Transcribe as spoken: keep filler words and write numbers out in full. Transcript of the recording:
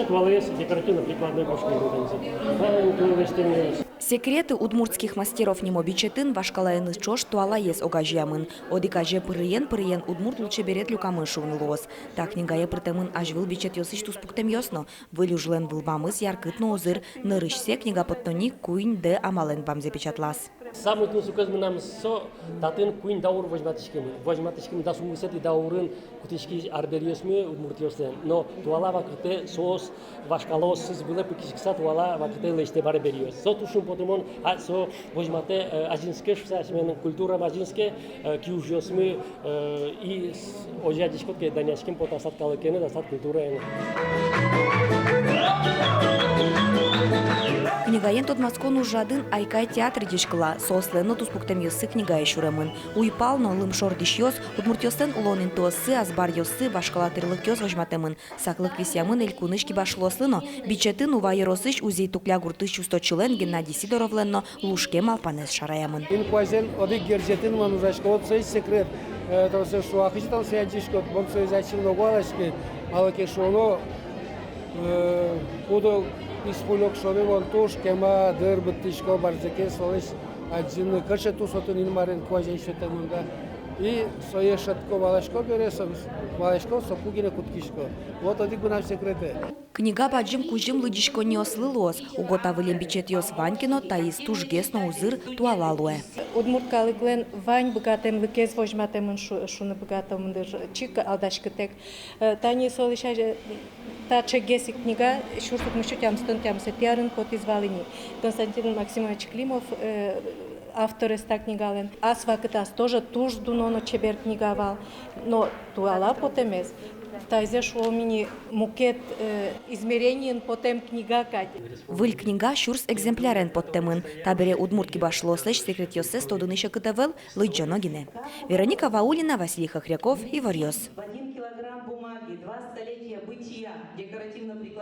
Туалаез декоративно-прикладной кошкемын. Секреты удмуртских мастеров нимо бичетын вашкалаеныз ӵош туалаез огазеямын. Одӥг азе пырыен-пырыен удмурт лулчеберет люкамын шуыны луоз. Та книгае пыртэмын азьвыл бичетъёсысь туспуктэмъёс но. Выль ужлэн вылбамыз яркыт но узыр. Нырысьсэ книга поттонни куинь дэ амалэн вамзэ печатлаз. Самой тунсыкоез мынам со: татын куинь даур возьматӥськемын. Возьматӥськемын дас укмысэтӥ даурын кутӥськись арбериосмы удмуртъёслэн. Но туала вакытэ соос, вашкалаосыз вылэ пыкиськыса, туала вакытэ лэсьтэ арбериос. Со туж шумпотымон, а со возьматэ, э, азинске шуса, асьмелэн культурамы азинске, э, киужъёсмы, э, и с-, озьы адӟиськод ке, данъяськем потэ аслад калыкен но, аслад культураен но. Книгаен тодматскон ужрадын «Айкай» театр ӟечкыла, соослэн но туспуктэмъёссы книгае сюремын. Уйпал но лымшор дӥсьёс, удмуртъёслэн улон интыоссы, азбаръёссы, вашкала тӥрлыкъёс возьматэмын. Саклык висъямын элькунысь кибашлыослы но. Бичетын Ува ёросысь Узей-Тукля гуртысь усточилэн Геннадий Сидоровлэн но лушкем малпанэз шараямын. Инкуазен одӥг герӟетын мон ужасько, вот со и секрет. Э, тон сое шуо, а кызьы тон сое адӟиськод? Мон сое ачим но уг валаськы, малы ке шуоно, э, кудо писпу лёк шуоно, мон туж кема дыр быдтӥсько, барзэке солэсь адӟыны, кыӵе тус отын Инмарен куазен сётэмын, да. И сое шӧдӥсько, валасько бере, со, валасько, соку гинэ кутскисько. Вот одӥг мынам секретэ. Книга бадӟым кузьым лыдӟиськонниослы луоз. Уго та выллем бичетъёс вань ке но, таиз тужгес но узыр, туала луэ. Удмурт калыклэн вань быгатэмлыкез возьматэмын шу-, шуыны быгатом дыр, чик алдаськытэк. Э, тани солэсь, э, таӵегес ик книга сюрс укмыссю тямыстон тямысэтӥ арын потӥз вал ини. Константин Максимович Климов, э, авторез та книгалэн. Ас вакытаз тоже туж дуно но чебер книга вал. Но туала потэмез, таизэ шуом ини, мукет, э, измерениын потэм книга кадь. Выль книга сюрс экземплярен поттэмын. Табере удмурт кибашлыослэсь секретъёссэс тодыны секыт ӧвӧл, лыдӟоно гинэ. Вероника Ваулина, Василий Хохряков, «Иворъёс». Один килограмм бумаги, два столетия бытия, декоративно-прикладной